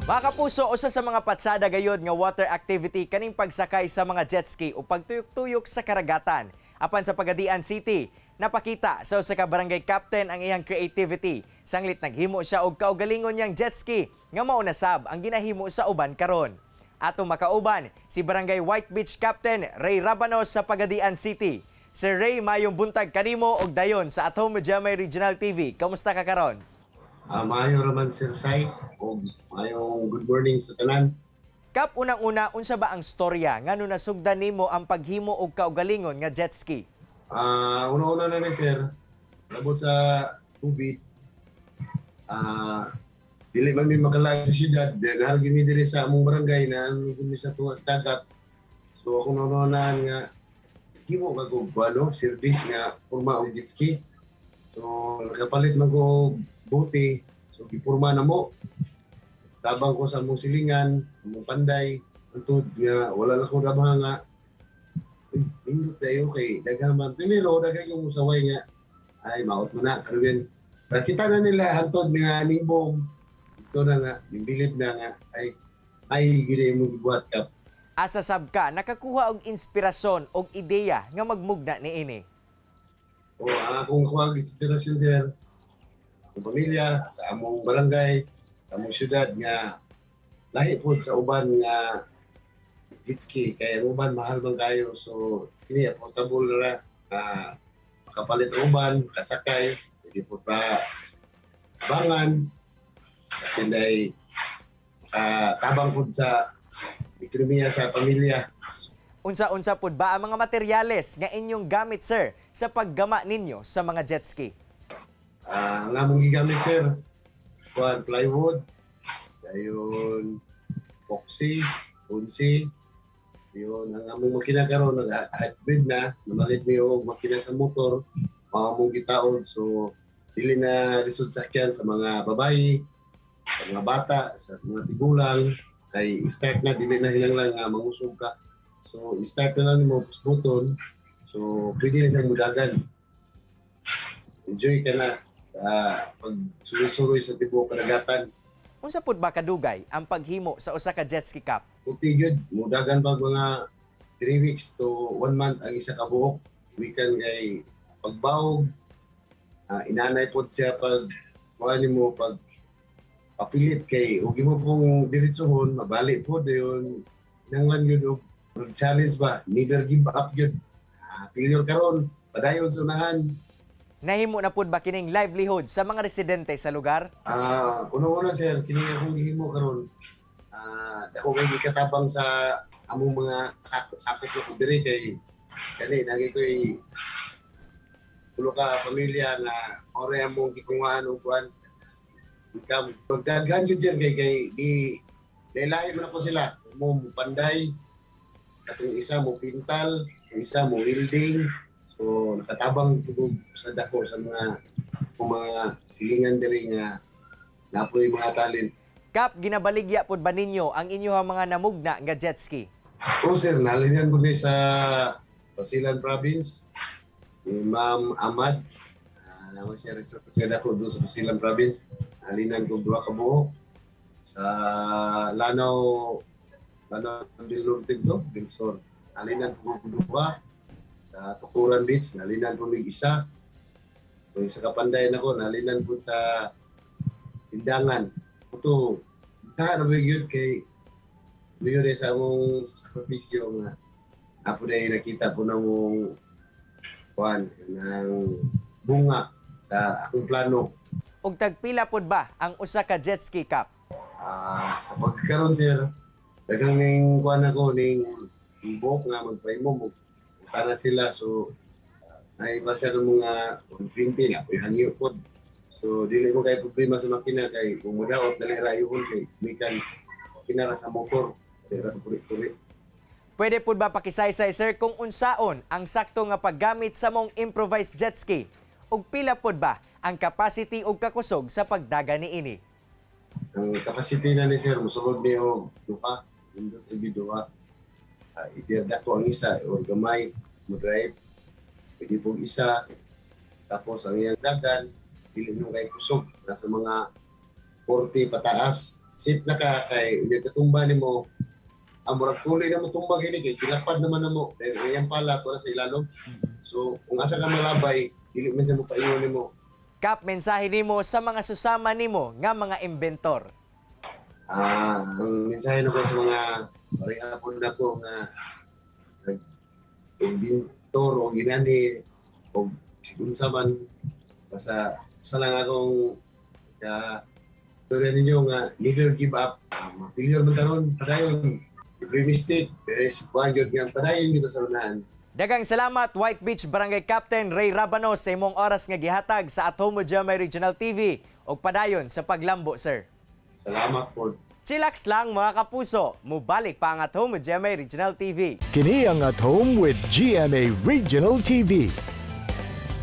Mga kapuso, usa sa mga patsada gayod nga water activity kaning pagsakay sa mga jet ski o pagtuyok-tuyok sa karagatan. Apan sa Pagadian City, napakita sa usa ka barangay captain ang iyang creativity. Sanglit naghimo siya og kaugalingon niyang jet ski nga mao na sab ang ginahimo sa uban karon. Atong makauban si Barangay White Beach Captain Ray Rabanos sa Pagadian City. Sir Ray, mayong buntag kanimo og dayon sa At Home with GMA Regional TV. Kamusta ka karon? Maayo raman, Sir Sai, og maayong good morning sa tanan. Kap, unang-una, unsa ba ang storya ngano nasugdan nimo ang paghimo og kaugalingon nga jet ski? Una-una na ni, sir, labot sa COVID, dili man mi makalaag sa syudad, then naa mi diri sa among barangay na mi sa tunga sa dagat. So ako naunaan nga himo ka og ano, service nga porma og jet ski. So nakapalit man ko og bote, so gipurma na mo. Tabang ko sa among silingan, among panday, antod nga wala na ko dabang nga "Uy, nindot tayo kay daghan man." Primero, daghan yung musaway nga, "Ay, maot mo na, kanugan." Nakita na nila hantod nga nimbong. Ito na nga, nimbilib na nga, ay, gini mo gibuhat ka. Asa sab ka nakakuha og inspirasyon og ideya nga magmugna niini? O, ang akong kuha inspirasyon, sir, akong pamilya, sa among barangay, sa among syudad nga lahi pod sa uban nga jet ski kay ang uban mahal man kayo, so kini affordable ra, makapalit ang uban, kasakay, pwede po pa bangan kasi day tabang pod sa ekonomiya sa pamilya. Unsa-unsa pud ba ang mga materyales nga inyong gamit, sir, sa paggama ninyo sa mga jet ski? Ang among gigamit, sir, kuan, plywood, dayon epoxy, unsi, yun ang among makina karon nag hybrid na, namalit mi og makina sa motor, mao among gitaod, so dili na lisod sakyan sa mga babayi, sa mga bata, sa mga tigulang, kay start na, dili na hinanglan nga mangusog ka. So start na lang nimo, push button, so pwede na siyang mudagan. Enjoy ka na sa pagsuloy-suloy sa tibuok kadagatan. Unsa pud ba kadugay ang paghimo sa usa ka jet ski, Kap? Kuti gyud, mudagan pag mga 3 weeks to 1 month ang isa ka buok. Weekend kay pagbawog, inanay pod siya pag kuha nimo, pag papilit kay ug imo pong diretsohon mabali pod yun. Nanglan gyud og og challenge ba, never give up gyud. Failure karon, padayon sa unahan. Nahimo na pud ba kining livelihood sa mga residente sa lugar? Unang-una, sir, kini akong gihimo karon. Dako kay gikatabang sa among mga sakop sakop ko diri kay kani nagi ko'y tulo ka pamilya nga ore among gikungahan og kuan income. Pagdaghan gyud, sir, kay kay di lahi man ako sila. Mo panday, katong isa mo pintal, ang isa mo welding. So nakatabang pud sa dako sa mga silingan diri nga napoy mga talent. Kap, ginabaligya pud ba ninyo ang inyong mga namugna nga jet ski? O sir, nalinyan po mi sa Basilan Province. Ni Ma'am Ahmad. Naman siya resort siya dako doon sa Basilan Province. Nalinan ko duha ka buok. Sa Lanao, Lanao del Norte to, del Sur. Nalinan ko duha. Sa Tukuran Beach, nalinan ko mig isa. Kung sa Kapanday nako, nalinan ko sa Sindangan. Ito, ta na ba yun kay yun eh sa among sakripisyo nga apo na nakita po na mong kuan ng bunga sa akong plano. Ug tagpila pud ba ang usa ka jet ski, Kap? Sa pagkaron, sir, daghang ning kuan ako ning buok nga magpaimo mo na sila, so ay pa sir mga 120 na po hangyo pod. So dili mo kay problema sa makina kay kung modaot dali ra yun kay mikan kinara sa motor, dili ra puri-puri. Pwede pud ba pakisaysay, sir, kung unsaon ang sakto nga paggamit sa mong improvised jet ski? Ug pila pud ba ang capacity ug kakusog sa pagdagan niini? Ang capacity na ni sir, mosulod ni og duha, nindot og duha. Either dako ang isa or gamay mo drive. Pwede pong isa. Tapos ang iyang dagan, dili nyo kay kusog. Nasa mga 40 pataas. Safe na ka kay unya katumba nimo ang murag tuloy na mo tumba gini kay gilapad naman namo dahil iyang pala wala sa ilalom. So kung asa ka malabay, dili man siya mo paingon nimo. Kap, mensahe nimo sa mga susama nimo nga mga inventor. Ang mensahe nako sa mga pareha po nako nga nag-inventor o ginani o unsa man, basta sa lang akong ka istorya ninyo nga never give up. Ma-failure man taron, padayon. Every mistake there is one good nga padayon dito sa unahan. Daghang salamat, White Beach Barangay Captain Ray Rabano, sa imong oras nga gihatag sa At Home with GMA Regional TV ug padayon sa paglambo, sir. Salamat po. Chillax lang, mga kapuso, mubalik pa ang At Home with GMA Regional TV. Kini ang At Home with GMA Regional TV.